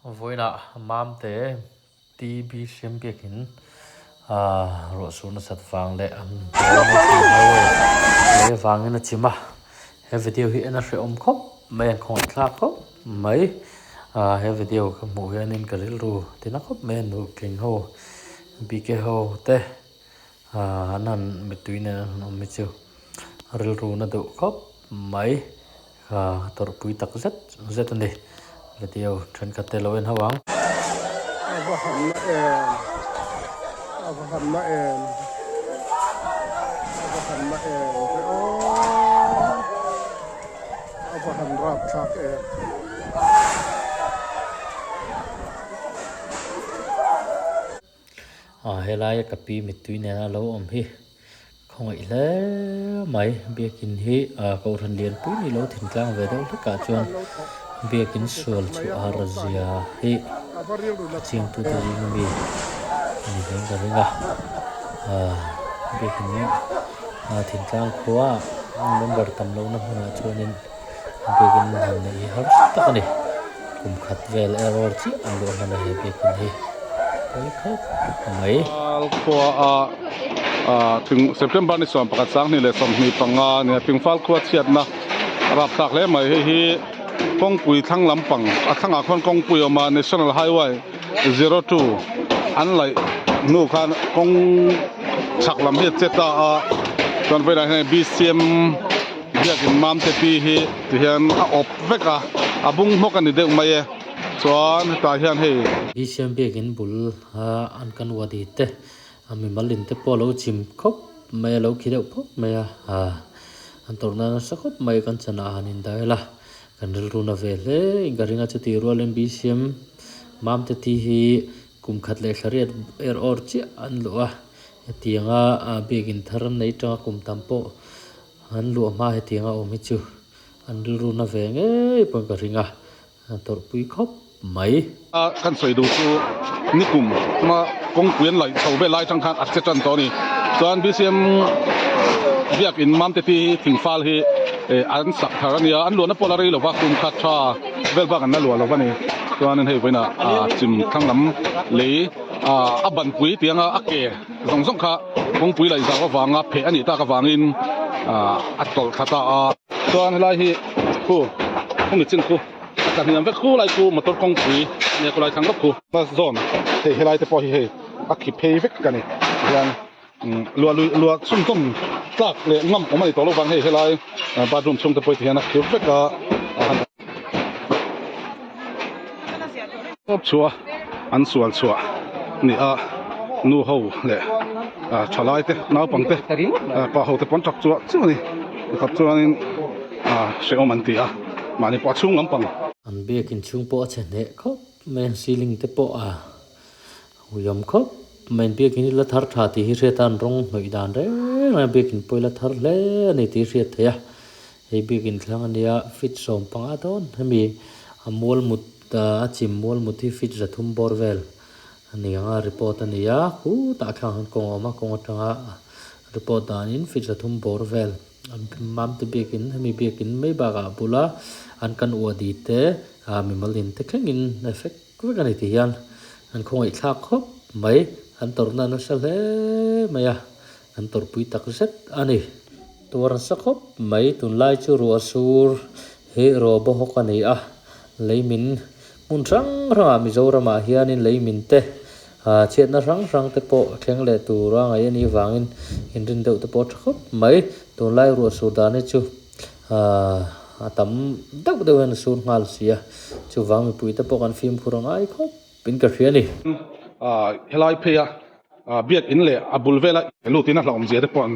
Vawiinah Mamte TB Siam biakin ruahsur nasat vang leh an highway lei avangin a chim a. He video hi en a hrehawm khawp mai an khawngaih thlak khawp mai. He video ka hmuh hianin ka rilru tina khawp mai a nutling ho BK ho te an han mittui nen an han awm hi chu rilru na deuh khawp mai. Ka tawrhpui tak zet zet a ni. Video thenkhat te lo en ho ang. A va han na em, a va han na em, a va han na em ve aw, a va han rapthlak em. Helaia ka pi mittui nena lo awm hi khawngaih hle mai. Biakin hi kohhran lianpui ni lo thingtlang ve deuh hlekah chuan biakin sual chhuah har zia hi a chiangtute zinga mi a ni hleng ka ring a. Biakin thingtlang khua member tam lohna hmunah chuanin Biakin han neih hi harsa tak a ni. Kum khat vel error chiah an luah hman a he biakin hi pawi khawp mai. Khua a thing September ni 11 2025 nia Thingfal khua chhiatna a rapthlak hle mai. Hei hi kawngpui thlang lampang a thlangah khuan kawngpui a awm a National Highway 02 an laih hnu khan kawng chhak lam hi a che ta a chuan vawiinah hian BCM Biakin Mamte pi hi ti hian a awp vek a, a bung hmawk a ni deuh mai e. Chuan hetah hian hei. Bisiam biakin bul a an kan wadi te a mimal in te pawh a lo chim khawp mai a, lo khi deuh phawk mai a, an tawrhna nasa khawp mai kan chanah han indail a, kan rilru na ve hle in ka ring a chuti rualin Bisiam Mamte ti hi kum khat leh thla riat er awr chiah an luh a, hetianga biakin thar an nei tanga kum tam pawh An luah hma hetianga awm hi chu an rilru na ve ngei pawn ka ring a, a tawrhpui khawp mai. A kan sawi duh chu nikum hma kawngpui an laih chho vel lai atang khan a che tan tawh a ni. Chuan BCM biakin Mamte ti hi thingfal hi an sak thar a nia, an luahna pawh la rei lova kum khat tha vel bak an la luah lo a ni. Chuanin hei vawiinah chim thlang lam lei a banpui tianga a ke Zawng zawng kha kawngpui laih zau avanga pheh a nih tak avangin a tawlh thla ta a. Chuan helai hi khu khumi chin khu a tla hniam vek khu lai khu motor kawngpui a nia khulai thlang lawk khu. Bus zawn hei helai te pawh hi hei a khi phei vek a ni tihian luah lui luah chhunzawm tlak leh ngam awm a ni tawh lo vang hei helai bathroom chhung te pawh hi tihian a khi vek a. Tawp chhuah an sual chhuah ni a nu ho leh thalai te naupang te pa ho te pawn tap chuah chiah a ni pakhat chuanin hrehawm an ti a mahni pawh a chhung lampang. An biakin chhung pawh a chhe hneh khawp mai a ceiling te pawh a uiawm khawp mai an biakin hi la thar tha tih hi hriat a an rawng hnawih dan reng reng a biakin pawh hi la thar hle a ni tih hi hriat theih a. Hei biakin thlang a nia feet 15 dawn hemi a mual mut a chim mual mut hi feet 300 bawr vel a ni ang a report a ni a khutah thlang han kawng a awm a kawng atanga report danin feet 300 bawr vel mamte biakin hemi biakin mai bakah a bula an kan uadi te mimal in te thlengin effect vek a ni tih hian an khawngaih thlak khawp mai an tawrhna nasa hle mai a an tawrhpui tak zet a ni. Tuar nasa khawp mai tunlai chu ruah sur hi ruah bawhawk a ni a, leimin hmun hrang hrangah Mizoramah hianin leimin te chhiatna hrang hrang te pawh thleng leh tur a ngaih a nih vangin inrin deuh te pawh a tha khawp mai. Tunlai ruah sur dan hi chu a tam deuh deuh hian a sur nghal si a, chuvang mipui te pawh kan fimkhur a ngai khawp in ka hria a ni. Helai pheia biakin leh a bul vela lutin a hlauhawm zia te pawh an.